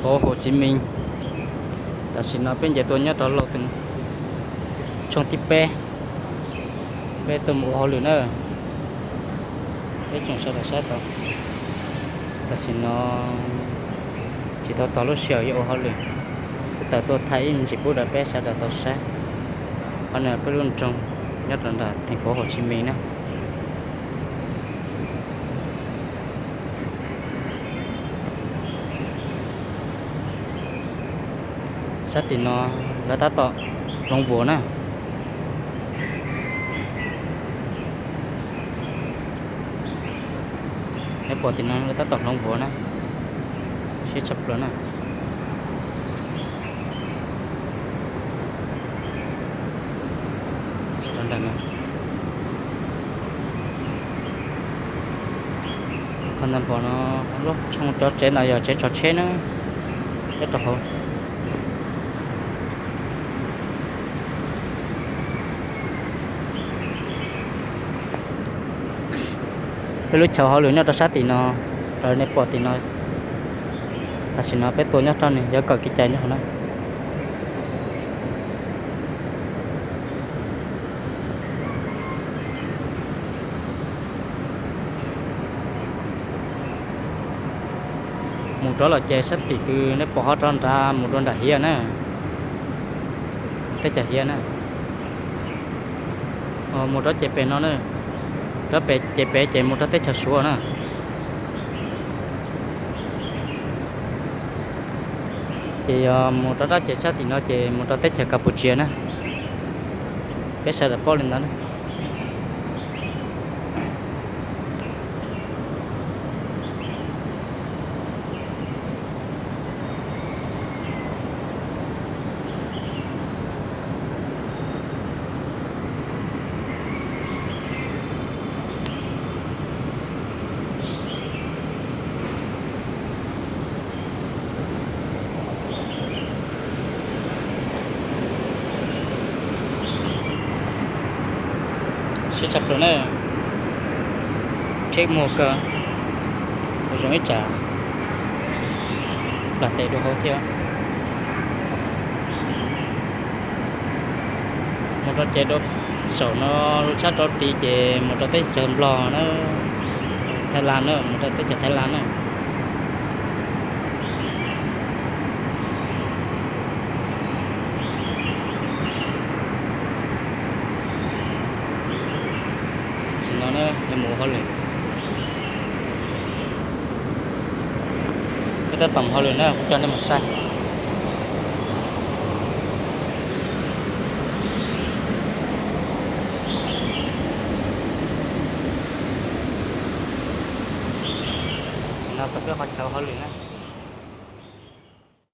Hồ Chí Minh. Tam sim no peb nce tuaj nyob rau Lauj Teem, tshooj thib peb, peb tuaj mus ua hauj lwm na. Peb tsoom sawv daws saib tau, tam sim no tsis tau txog lub sij hawm yuav ua hauj lwm, peb tawm tuaj thaij ib me ntsis pub rau peb sawv daws tau saib. Qhov no peb lub nroog nyob rau nram thành phố Hồ Chí Minh na. Sab tim no lawv tab tom hloov vuas na. Neb pom tim no lawv tab tom hloov vuas na, siab tshaj plaws na. Qhov ntawm no, qhov ntawm pom no, lub tshooj cov tsev no yog tsev tso tsheb na, nyob rau hauv. Peb lub chaw hauj lwm nyob rau sab tim no, raws nej pom tim no. Tam sim no peb tuaj nyob rau no, yuav kawm kev cai nyob hauv na. Mus rov los ces sab tim kws neb pom ho rov nrad mus rau nram Hiav na, teb chaws Hiav na. Mus rov ces pem no na, rov pem ces pem ces mus rau teb chaws Suav na. Ces yog mus rov rab ces sab tim no ces mus rau teb chaws Campuchia na. Peb sawv daws paub li ntawd na. Siab tshaj plaws na, thiab muag kawg, zoo ib tsam plam tes dua hauv thiab. Mus rau ces rau saum no, sab rau tid ces mus rau teb chaws Nplog na, Thaib Las na, mus rau teb chaws Thaib Las na. Tam sim no yuav mus ua hauj lwm, peb tab tom mus hauj lwm na, kuv coj nej mus saib. Tam sim no txog peb qhov chaw hauj lwm na.